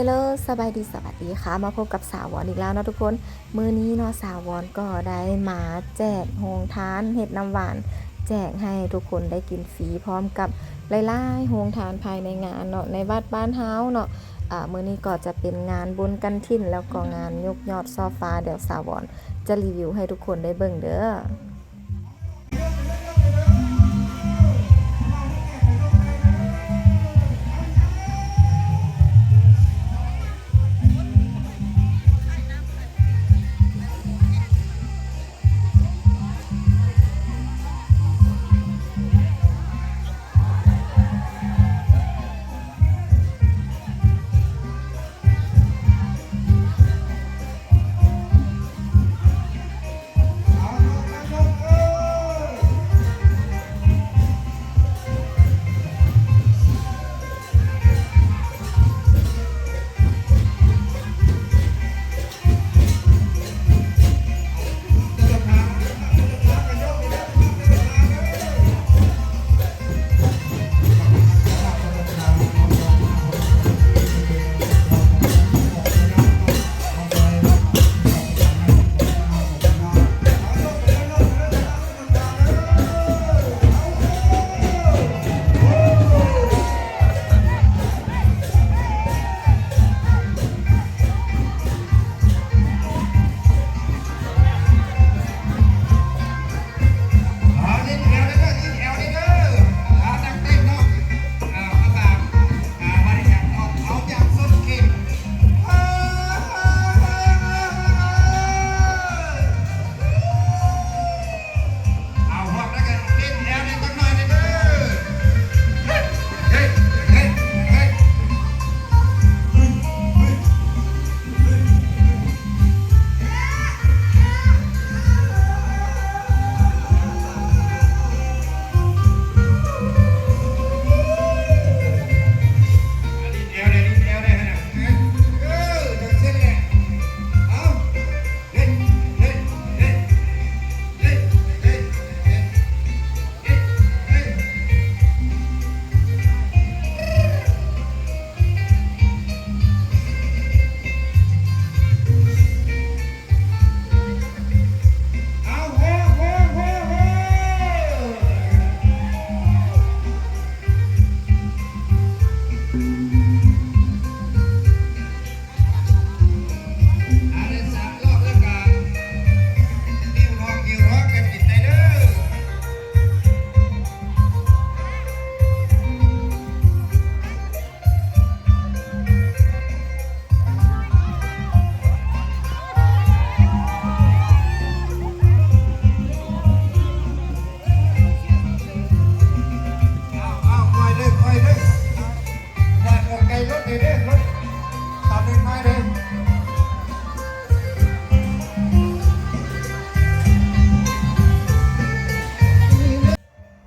ເລີ ສະບາຍດີ ສະຫວັດດີຄ່ະ ມາພົບກັບສາວວອນອີກແລ້ວເນາະທຸກຄົນ. ມື້ນີ້ເນາະ ສາວວອນກໍໄດ້ມາແຈກໂຮງທານເຮັດນ້ຳຫວານ ແຈກໃຫ້ທຸກຄົນໄດ້ກິນຟຣີ ພ້ອມກັບຫຼາຍໆໂຮງທານພາຍໃນງານເນາະ ໃນວັດບ້ານເຮົາເນາະ. ອາ ມື້ນີ້ກໍຈະເປັນງານບຸນກະຖິນ ແລ້ວກໍງານຍົກຍອດຊອບຟ້າ ດຽວສາວວອນຈະຣີວິວໃຫ້ທຸກຄົນໄດ້ເບິ່ງເດີ.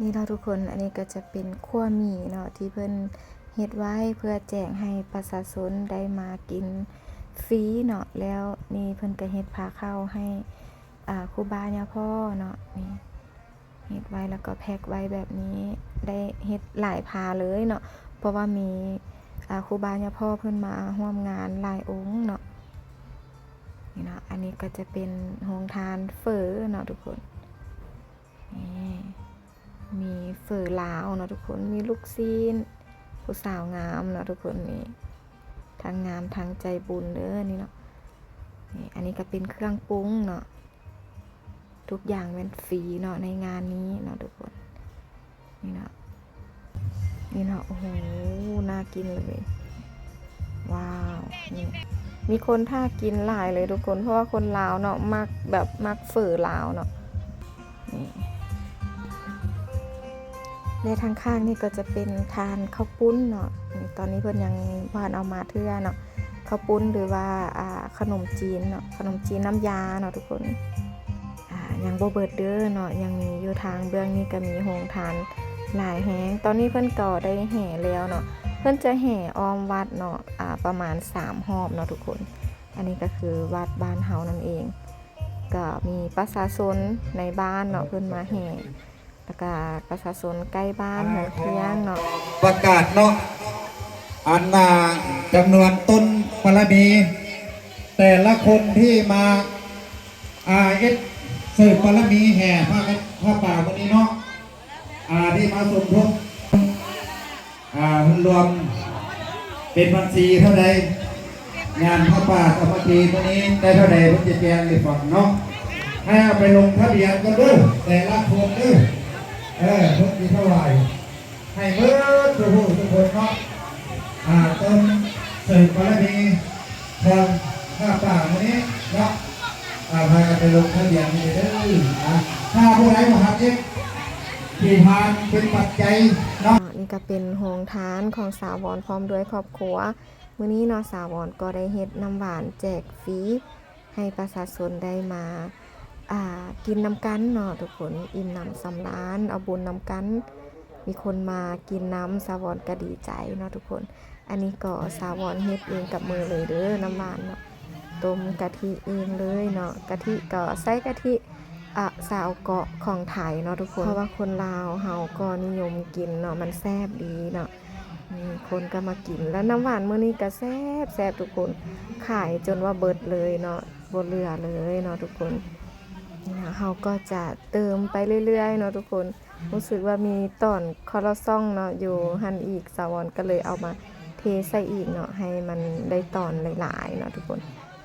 ນີ້ເນາະທຸກຄົນ ອັນນີ້ກໍຈະເປັນຂົ້ວໝີ່ເນາະ ທີ່ເພິ່ນເຮັດໄວ້ເພື່ອແຈກໃຫ້ປະຊາຊົນໄດ້ມາກິນຟຣີເນາະ. ແລ້ວນີ້ເພິ່ນກໍເຮັດພາເຂົ້າໃຫ້ ອາ ຄູບາຍາພໍ່ເນາະ ນີ້ເຮັດໄວ້ ແລ້ວກໍແພັກໄວ້ແບບນີ້ ໄດ້ເຮັດຫຼາຍພາເລີຍເນາະ ເພາະວ່າມີ ອາ ຄູບາຍາພໍ່ເພິ່ນມາຮ່ວມງານຫຼາຍອົງເນາະ. ນີ້ເນາະ ອັນນີ້ກໍຈະເປັນໂຮງທານເຝີເນາະທຸກຄົນ. ນີ້ ມີເຝີລາວເນາະທຸກຄົນ ມີລູກຊີ້ນ ຜູ້ສາວງາມເນາະທຸກຄົນ ນີ້ ທັງງາມທັງໃຈບຸນເດີ ນີ້ເນາະ. ນີ້ ອັນນີ້ກໍເປັນເຄື່ອງປຸງເນາະ ທຸກຢ່າງແມ່ນຟຣີເນາະ ໃນງານນີ້ເນາະທຸກຄົນ. ນີ້ເນາະ ນີ້ເນາະ ໂອ້ໂຫ ໜ້າກິນເລີຍ ວ້າວ. ນີ້ ມີຄົນຖ້າກິນຫຼາຍເລີຍທຸກຄົນ ເພາະວ່າຄົນລາວເນາະ ມັກແບບ ມັກເຝີລາວເນາະ. ນີ້ ແລະ ທາງຂ້າງນີ້ກໍຈະເປັນທານເຂົ້າປຸ້ນເນາະ ນີ້ ຕອນນີ້ເພິ່ນຍັງບໍ່ທັນເອົາມາເທື່ອເນາະ ເຂົ້າປຸ້ນ ຫຼືວ່າ ອາ ຂະໜົມຈີນເນາະ ຂະໜົມຈີນນ້ຳຢາເນາະທຸກຄົນ. ອາ ຍັງບໍ່ເບິດເດີເນາະ ຍັງມີຢູ່ ທາງເບື້ອງນີ້ກໍມີໂຮງທານຫຼາຍແຮງ. ຕອນນີ້ເພິ່ນກໍໄດ້ແຫ່ແລ້ວເນາະ ເພິ່ນຈະແຫ່ອ້ອມວັດເນາະ ອາ ປະມານສາມຮອບເນາະທຸກຄົນ. ອັນນີ້ກໍຄືວັດບ້ານເຮົານັ້ນເອງ ກໍມີປະຊາຊົນໃນບ້ານເນາະ ເພິ່ນມາແຫ່ ແລ້ວກະປະຊາຊົນໃກ້ບ້ານຫົວທ່ຽງເນາະ ປະກາດເນາະ ອັນນ່າ ຈຳນວນຕົ້ນບາລະມີ ແຕ່ລະຄົນທີ່ມາ ອ່າ ເຮັດເສີມບາລະມີແຫ່ຜ້າ ຜ້າປ່າມື້ນີ້ເນາະ ອ່າ ທີ່ມາສົມທົບ ອ່າ ເງິນລວມເປັນບັນຊີເທົ່າໃດ ງານຜ້າປ່າສາມັກຄີມື້ນີ້ໄດ້ເທົ່າໃດ ເພິ່ນຈະແຈ້ງໃຫ້ຟັງເນາະ ໃຫ້ເອົາໄປລົງທະບຽນກັນເດີ້ ແຕ່ລະຄົນເດີ້ ເອີ ເພິ່ນຊິຖວາຍ ໃຫ້ເບິດທຸກຜູ້ທຸກຄົນເນາະ ອ່າ ຕົ້ນເສີມບາລະມີຂອງຜ້າປ່າມື້ນີ້ເນາະ ອ່າ ພາກັນໄປລົງທະບຽນນີ້ເດີ້ ອ່າ ຖ້າຜູ້ໃດບໍ່ທັນເຮັດ ທີ່ທານເປັນປັດໄຈເນາະ. ນີ້ກໍເປັນໂຮງທານຂອງສາວອນພ້ອມດ້ວຍຄອບຄົວ ມື້ນີ້ເນາະ ສາວອນກໍໄດ້ເຮັດນ້ຳຫວານແຈກຟຣີ ໃຫ້ປະຊາຊົນໄດ້ມາ ອ່າ ກິນນຳກັນເນາະທຸກຄົນ ອີ່ມໜຳສຳລານ ເອົາບຸນນຳກັນ ມີຄົນມາກິນນຳ ສາວອນກໍດີໃຈເນາະທຸກຄົນ. ອັນນີ້ກໍສາວອນເຮັດເອງກັບມືເລີຍເດີ້ ນ້ຳຫວານເນາະ ຕົ້ມກະທິເອງເລີຍເນາະ ກະທິກໍໃຊ້ກະທິ ອາ ຊາວເກາະຂອງໄທເນາະທຸກຄົນ ເພາະວ່າຄົນລາວເຮົາກໍນິຍົມກິນເນາະ ມັນແຊບດີເນາະ. ອືມ ຄົນກໍມາກິນ ແລ້ວນ້ຳຫວານມື້ນີ້ກໍແຊບໆ ທຸກຄົນ ຂາຍຈົນວ່າເບິດເລີຍເນາະ ບໍ່ເຫຼືອເລີຍເນາະທຸກຄົນ. ນີ້ນະ ເຮົາກໍຈະເຕີມໄປເລື້ອຍໆເນາະທຸກຄົນ ຮູ້ສຶກວ່າມີຕອນຄາວລາວຊ່ອງເນາະ ຢູ່ຫັ້ນອີກ ສາວອນກໍເລີຍເອົາມາເທໃສ່ອີກເນາະ ໃຫ້ມັນໄດ້ຕອນຫຼາຍໆເນາະທຸກຄົນ.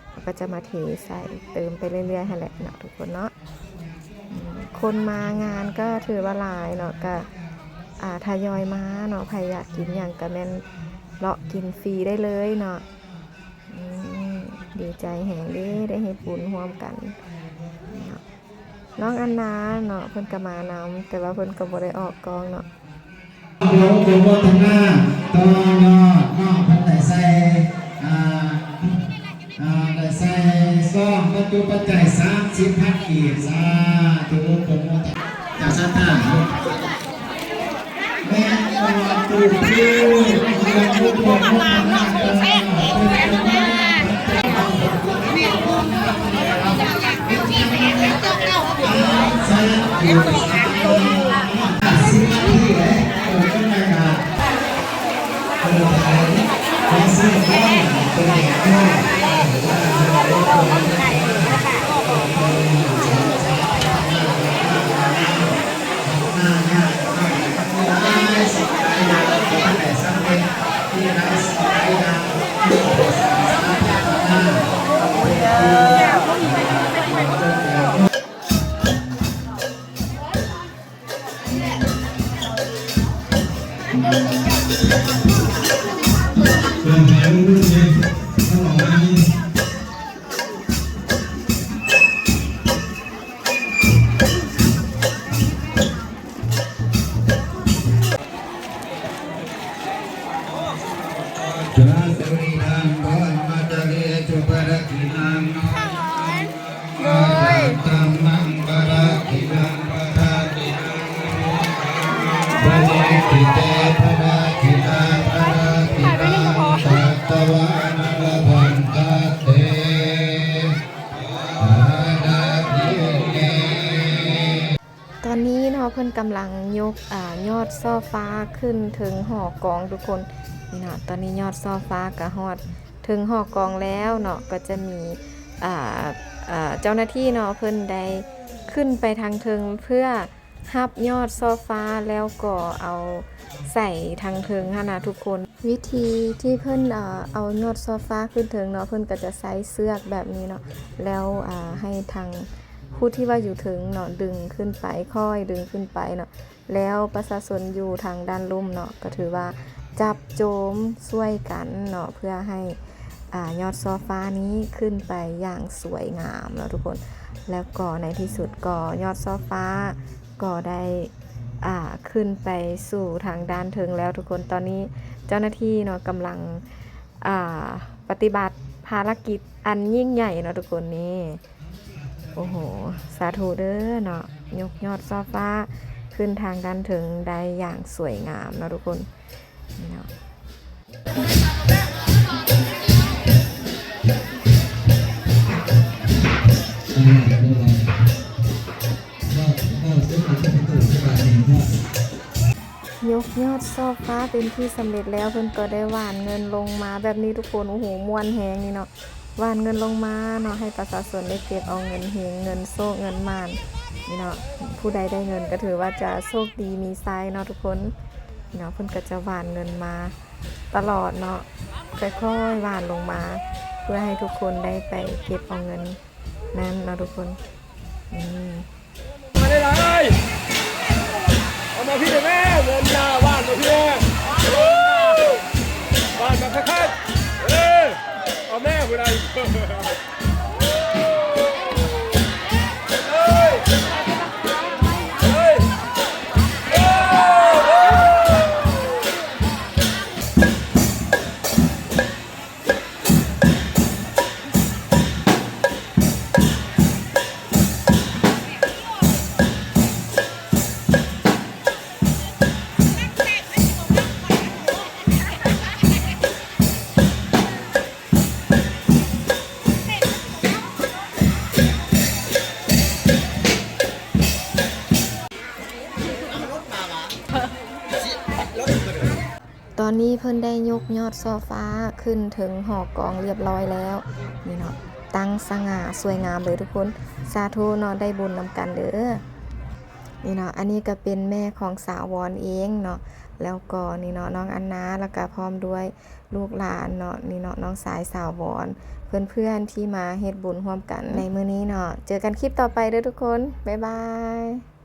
ເຮົາກໍຈະມາເທໃສ່ ເຕີມໄປເລື້ອຍໆຫັ້ນແຫຼະເນາະທຸກຄົນເນາະ. ອືມ ຄົນມາງານກໍຖືວ່າຫຼາຍເນາະ ກໍ ອ່າ ທະຍອຍມາເນາະ ໃຜຢາກກິນຫຍັງກໍແມ່ນເລາະກິນຟຣີໄດ້ເລີຍເນາະ. ອືມ ດີໃຈແຮງເດ້ ໄດ້ເຮັດບຸນຮ່ວມກັນເນາະ. ນ້ອງອັນນາເນາະ ເພິ່ນກໍມານຳ ແຕ່ວ່າເພິ່ນກໍບໍ່ໄດ້ອອກກ້ອງເນາະ. ອະນຸໂມທະນາຕໍ່ຍອດເນາະ ເພິ່ນໄດ້ໃສ່ ອ່າ ອ່າ ໄດ້ໃສ່ຊອງບັນຈຸປັດໄຈສາມສິບພັນກີບ ສາທຸ ອະນຸໂມທະນາ ຈາກສັດທາ ແມ່ນວ່າຜູ້ທີ່ເປັນຜູ້ຜູ້ທຳງານເປັນກຳລັງໃຈ ໃຊ້ຢູ່ ສິບນາທີເດ້ ເອີ ເປັນໄງນະ ເອີ ຂອງເສຍໄດ້ ເປັນແບບນີ້ ເອີ ວ່າເຮົາເປັນຄົນ ເປັນຄົນ ຕອນນີ້ເນາະ ເພິ່ນກຳລັງຍົກ ອ່າ ຍອດຊໍ່ຟ້າຂຶ້ນເທິງຫໍກອງທຸກຄົນ. ນີ້ເນາະ ຕອນນີ້ຍອດຊໍ່ຟ້າກະຮອດເທິງຫໍກອງແລ້ວເນາະ ກໍຈະມີ ອ່າ ເຈົ້າໜ້າທີ່ເນາະ ເພິ່ນໄດ້ຂຶ້ນໄປທາງເທິງເພື່ອຮັບຍອດຊໍ່ຟ້າ ແລ້ວກໍເອົາໃສ່ທາງເທິງຫັ້ນນະທຸກຄົນ. ວິທີທີ່ເພິ່ນ ເອົາຍອດຊໍ່ຟ້າຂຶ້ນເທິງເນາະ ເພິ່ນກໍຈະໃຊ້ເຊືອກແບບນີ້ເນາະ ແລ້ວ ໃຫ້ທາງຜູ້ທີ່ວ່າຢູ່ເທິງເນາະ ດຶງຂຶ້ນໄປ ຄ່ອຍດຶງຂຶ້ນໄປເນາະ ແລ້ວປະຊາຊົນຢູ່ທາງດ້ານລຸ່ມເນາະ ກໍຖືວ່າຈັບໂຈມຊ່ວຍກັນເນາະ ເພື່ອໃຫ້ ອາ ຍອດຊໍ່ຟ້ານີ້ຂຶ້ນໄປຢ່າງສວຍງາມເນາະທຸກຄົນ. ແລ້ວກໍໃນທີ່ສຸດກໍຍອດຊໍ່ຟ້າກໍໄດ້ ອາ ຂຶ້ນໄປສູ່ທາງດ້ານເທິງແລ້ວທຸກຄົນ. ຕອນນີ້ເຈົ້າໜ້າທີ່ເນາະ ກຳລັງ ອາ ປະຕິບັດພາລະກິດອັນຍິ່ງໃຫຍ່ເນາະທຸກຄົນ. ນີ້ ໂອ້ໂຫ ສາທຸເດີ້ເນາະ ຍົກຍອດຊໍ່ຟ້າຂຶ້ນທາງດ້ານເທິງໄດ້ຢ່າງສວຍງາມເນາະທຸກຄົນ. ນີ້ເນາະ. ເວົ້າ ເວົ້າ ເວົ້າ ເວົ້າ ເວົ້າ ເວົ້າ ເວົ້າ ເວົ້າ ເວົ້າ ເວົ້າ ເວົ້າ ຍົກຍອດຊອບຟ້າເປັນທີ່ສຳເລັດແລ້ວ ເພິ່ນກໍໄດ້ຫວ່ານເງິນລົງມາແບບນີ້ທຸກຄົນ. ໂອ້ໂຫ ມ່ວນແຮງນີ້ເນາະ. ຫວ່ານເງິນລົງມາເນາະ ໃຫ້ປະຊາຊົນໄດ້ເກັບເອົາເງິນເຮງ ເງິນໂຊກ ເງິນໝານນີ້ເນາະ. ຜູ້ໃດໄດ້ເງິນກໍຖືວ່າຈະໂຊກດີມີໄຊເນາະທຸກຄົນ. ເນາະ ເພິ່ນກໍຈະຫວ່ານເງິນມາຕະຫຼອດເນາະ ຄ່ອຍໆຫວ່ານລົງມາ ເພື່ອໃຫ້ທຸກຄົນໄດ້ໄປເກັບເອົາເງິນນັ້ນເນາະທຸກຄົນ. ນີ້ ມາໄດ້ຫຼາຍ ເອົາມາພີ້ແມ່ ເງິນນາຫວ່ານມາພີ້ແມ່ ຫວ່ານມາຄັກໆ ເອີ ເອົາແມ່ຜູ້ໃດ ເອີ. ຕອນນີ້ເພິ່ນໄດ້ຍົກຍອດຊໍ່ຟ້າຂຶ້ນເທິງຫໍກອງລຽບລ້ອຍແລ້ວ ນີ້ເນາະ ຕັ້ງສະຫງ່າສວຍງາມເລີຍທຸກຄົນ. ສາທຸເນາະ ໄດ້ບຸນນຳກັນເດີ້. ນີ້ເນາະ ອັນນີ້ກໍເປັນແມ່ຂອງສາວວອນເອງເນາະ ແລ້ວກໍນີ້ເນາະ ນ້ອງອັນນາ ແລ້ວກໍພ້ອມດ້ວຍລູກຫຼານເນາະ ນີ້ເນາະ ນ້ອງຊາຍສາວວອນ ເພື່ອນໆທີ່ມາເຮັດບຸນຮ່ວມກັນໃນມື້ນີ້ເນາະ. ເຈີກັນຄລິບຕໍ່ໄປເດີ້ທຸກຄົນ ບາຍບາຍ.